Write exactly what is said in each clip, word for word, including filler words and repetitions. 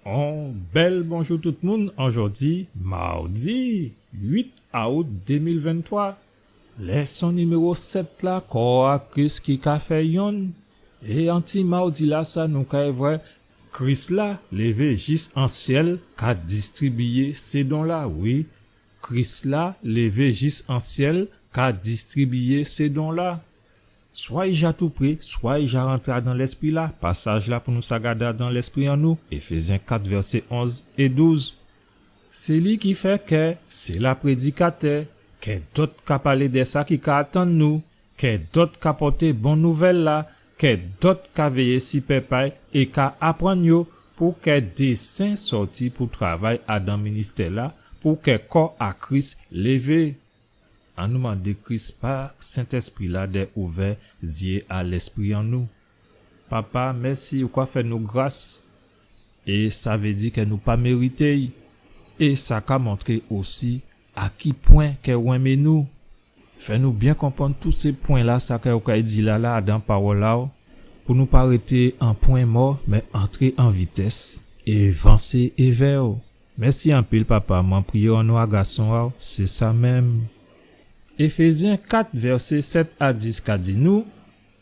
On bèl bonjou tout moun, an jòdi, mawdi uit aout dé mil venntwa. Lèson niméwo sèt la, kò a Kris ki ka fè yonn. É an ti mawdi la sa, nou kay vwè Kris la lévé jis an syèl, ka distribiyé sé don la, wi. Kris la lévé jis an syèl, ka distribiyé sé don la. Swa i ja toupré, swa i ja rantré adan lèspri la. Pasaj la pou nou sa gadé adan lèspri an nou, Éfézyen kat, vèsé onz é douz. Sé li ki fè kè sé la prédikatè, kè dòt ka palé dè sa ki ka atann nou, kè dòt ka pòté bon nouvèl la, kè dòt ka véyé si pèp a'y é ka aprann yo, pou kè dé sen sòti pou travay adan ministè la, pou kè kò a Kris lévé. Annou mandé Kris pa Sentèspri la dè ouvè zyé a lèspri an nou. Papa, mèsi ou ka fè nou gras. É sa vé di kè nou pa mérité'y. É sa ka montré osi a ki pwen kè ou enmé nou. Fè nou byen konprann tout sé pwen la, sa kè ou kay di la, la, adan pawòl a'w, pou nou pa rété an pwen mò, mé antré an vitès é vansé évè'w. Mèsi anpil, Papa. Mwen priyé an non a Gason a'w, sé sa menm. Éfézyen kat, vèsé sèt a dis ka di nou,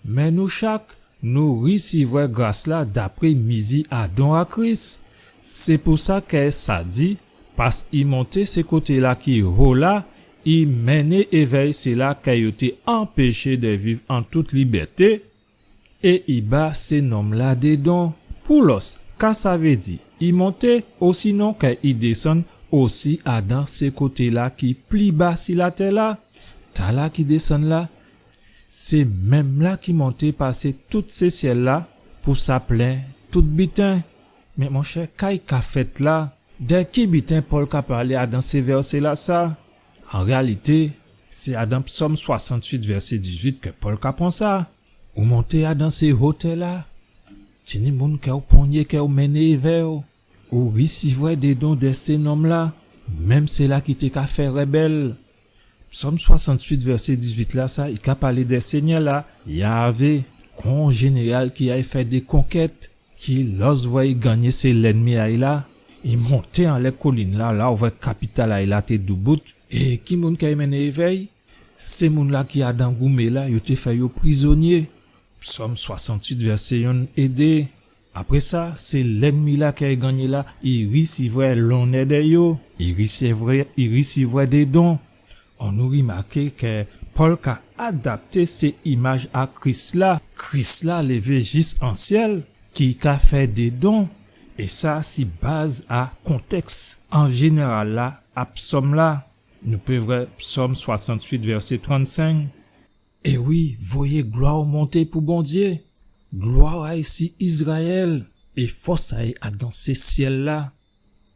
mé nou chak, nou risivwè gras la dapré mizi a don a Kris. Sé pou sa kè sa di, pas i monté sé koté la ki ho la, i mennen évè'y sila kè yo té anpéché dè viv an tout libèté, é i ba sé nonm la dé don. Poulòs, ka sa vé di, i monté, osinon kè i désann osi adan sé koté la ki pli ba si latè la? Tala ki désann la, sé menm la ki monté pasé tout sé syèl la pou sa plen tout biten. Mé monchè, ka i ka fèt la? Dè ki biten Pòl ka palé adan sé vèsé la sa? An réyalité, sé adan Psòm swasanntuit, vèsé dizuit kè Pòl ka pran sa. Ou monté adan sé hotè la. Tini moun kè ou ponyé, kè ou mennen évè'w. Ou risivwè dé don dè sé nonm la, menm sila ki té ka fè rèbèl. Psòm swasanntuit, vèsé dizuit la sa, i ka palé dè Sényè la, Yavé, kon jénéral ki ay fè dé konkèt, ki lòs vwè i gannyé sé lènmi a'y la, i monté anlè kolin la, la ou vwè kapital a'y la té doubout. É ki moun kè i mennen évè'y? Sé moun la ki adan goumé la, yo té fè yo prizonyé. Psòm swasanntuit, vèsé yonn é dé. Apré sa, sé lènmi la kè i gannyé la, i risivwè lonnè dè yo, i risivwè, i risivwè dé don. Annou rimaké kè Pòl ka adapté sé imaj a Kris la. Kris la lévé jis an syèl, ki ka fè dé don. É sa si baz a kontèks an jénéral la a Psòm la. Nou pé vwè Psòm swasanntuit, vèsé trannsenk. É wi, voyé glwa monté pou Bondyé, glwa a'y si Izrayèl, é fòs a'y adan sé syèl la.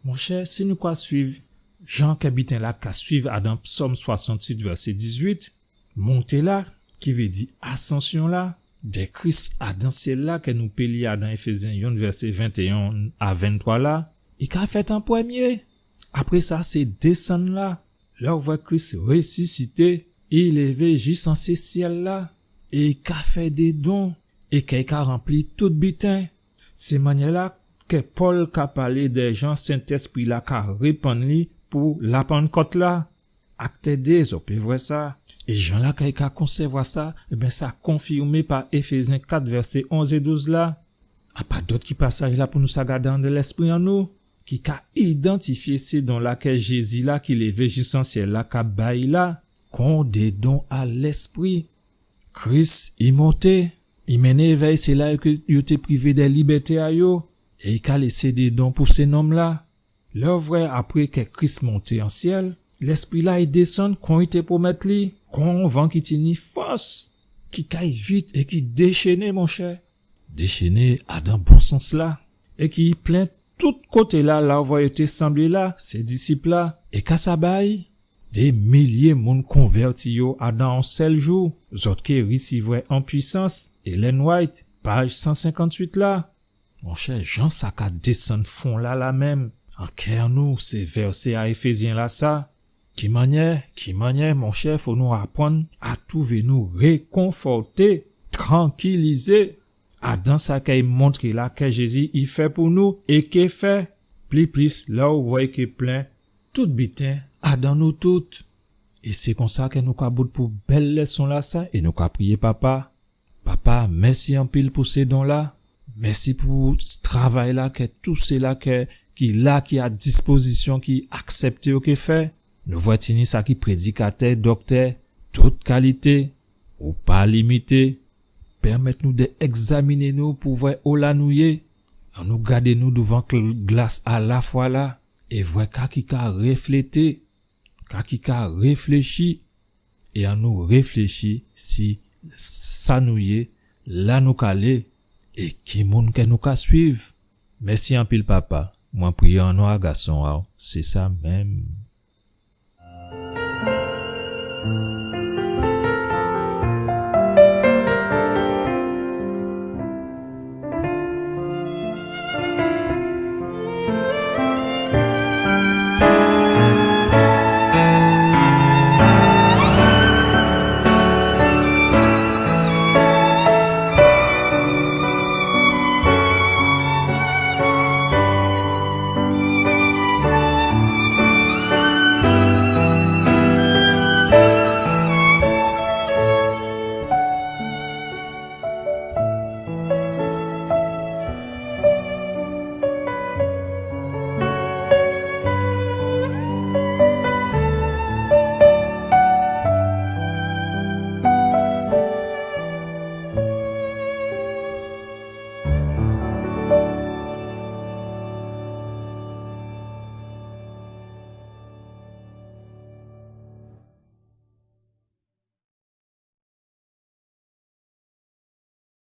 Monchè, si nou ka swiv jan kè biten la ka swiv adan Psòm swasanntuit, vèsé dizuit, monté la, ki vé di asansyon la, dè Kris adan syèl la, kè nou pé li adan Éfézyen yonn, vèsé ventéyen a venntwa la, i ka fèt an prèmyé. Apré sa, sé désann la. Lè ou vwè Kris résisité, i lévé jis an sé syèl la, é i ka fè dé don, é kè i ka ranpli tout biten. Sé mannyè la kè Pòl ka palé dè jan Sentèspri la ka répann li pou Lapannkòt la. Aktè dé, zò pé vwè sa. É jan la kè i ka konsèvwa sa, ében, sa konfirmé pa Éfézyen kat, vèsé onz é douz la. A pa dòt ki pasaj la pou nou sa gadé an lèspri an nou, ki ka idantifyé sé don la kè Jézi la ki lévé jis an syèl la ka bay la, kon dé don a Lèspri. Kris i monté, i mennen évè'y sila kè yo té privé dè libèté a yo, é i ka lésé dé don pou sé nonm la. Lè ou vwè apré kè Kris monté an syèl, Lèspri la i désann kon i té pwomèt li, kon on van ki tini fòs, ki kay vit é ki déchéné, monchè. Déchéné adan bon sans la, é ki plen tout koté la, la ou vwè yo té sanblé la, sé disip la. É ka sa bay? Dé milyé moun konvèti yo adan on sèl jou. Zòt ké risivwè an pwisans. Ellen White, paj san senkantuit la. Monchè, jan sa ka désann fon la, la menm, an kè an nou, sé vèsé a Éfézyen la sa. Ki mannyè, ki mannyè, monchè, fò nou aprann a twouvé nou rékonfòté, trankilizé, adan sa kè i montré la kè Jézi i fè pou nou é ké fè. pli plis lè ou vwè ke plen tout biten adan nou tout. É sé konsa ke nou ka bout pou bèl lèson-lasa é nou ka priyé, Papa. Papa, mèsi anpil pou sé don-la. Mèsi pou travay-la ke tout sila ke, ki la, ki a dispozisyon, ki aksèpté yo ké fè. Nou vwè tini sa ki prédikatè, doktè, tout kalité, ou pa limité. Pèmèt nou dè ègzaminé nou pou vwè ola nou yé. Annou gadé nou douvan kl-, glas a lafwa-la é vwè ka ki ka réflété, ka ki ka réfléchi, é annou réfléchi si sa nou yé, la nou ka alé, é ki moun ke nou ka suiv. Mèsi anpil, Papa. Mwen priyé an non a Gason a'w, sé sa menm.